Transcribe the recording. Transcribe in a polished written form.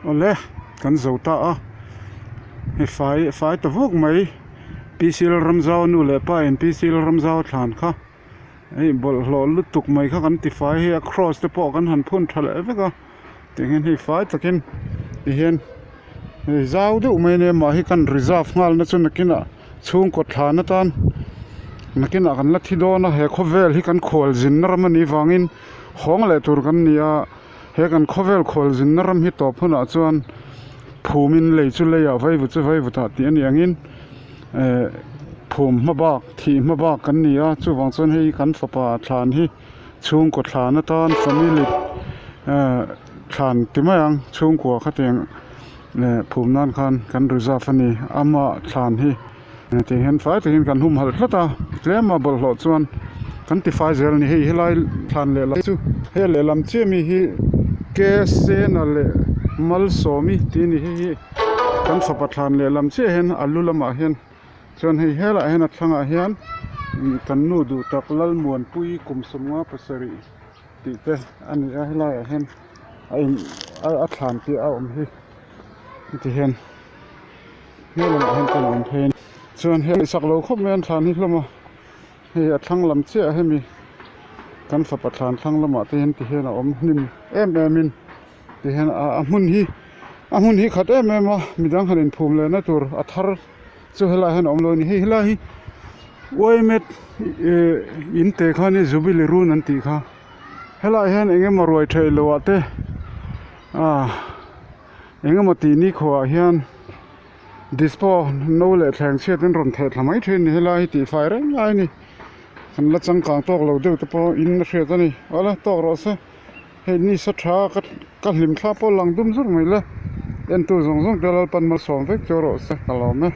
Awle kan zo ta a hei fai fai ta vuk mai P C Lalramzau nu leh pa in P C Lalramzau thlan kha hei bawlhhlawh lutuk mai kha kan ti fai hei a cross te pawh kan han phun tha leh vek a tiang hian hei fai takin ti hian hei zau deuh mai ania mah hi kan reserve nghal na chu nakinah chhungkaw thlan atan nakinah kan la thi dawn a he khawvel hi kan khual zinna ram anih vangin hawng leh tur kan ni a. He kan khawvel khual zinna ram hi tawp hunah chuan phumin lei chu leiah vaivut chu vaivutah tih a nih angin eh phum hma bak thih hma bak kan ni a chuvang chuan hei kan fapa thlan hi chhungkaw thlan atan family eh thlan ti mai ang chhungkua khatiang eh phum nan khan kan reserve a ni ama thlan hi. Ti hian fai takin kan humhalh tlat a tlem a bawlhhlawh chuan kan ti fai zel a ni hei helai thlan leh lam chu hei lehlam chiah mi hi ke sena leh malsawmi tih a ni hei hi kan fapa thlan lehlam chiah hian a lu lamah hian chuan hei helaiah hian a thlangah hian kan nu duh tak Lalmuanpuii kum sawmnga pasarih tih te a ni a helaiah hian a in a thlan piah a awm hi heti hian. Hmel lamah hian kan awm phei a ni chuan hei sak lo khawp mai a an thlan hi hlawm a hei a thlang lam chiah a hemi kan fapa thlan thlang lamah te hian ti hian a awm hnim em em in ti hian a hmun hi a hmun hi khat em em a midang han inphum leh na tur a thar chu helaiah hian a awm lo a ni hei helai hi uaimet ihh in te kha nia jubilee run an tih kha helaiah hian eng emaw ruai theih loh ah te ah. Engemaw tih nikhuaah hian dispo no leh thleng chhiat in rawn theh thla mai thin a ni helai hi tih fai reng lai a ni kan la changkang tawk lo deuh te pawh in a hriat a ni awle tawk rawh se hei ni sa tha ka ka hlim thla pawh lang dum zur mai le entu zawng zawng te Lalpan malsawm vek chu rawh se ka lawm e.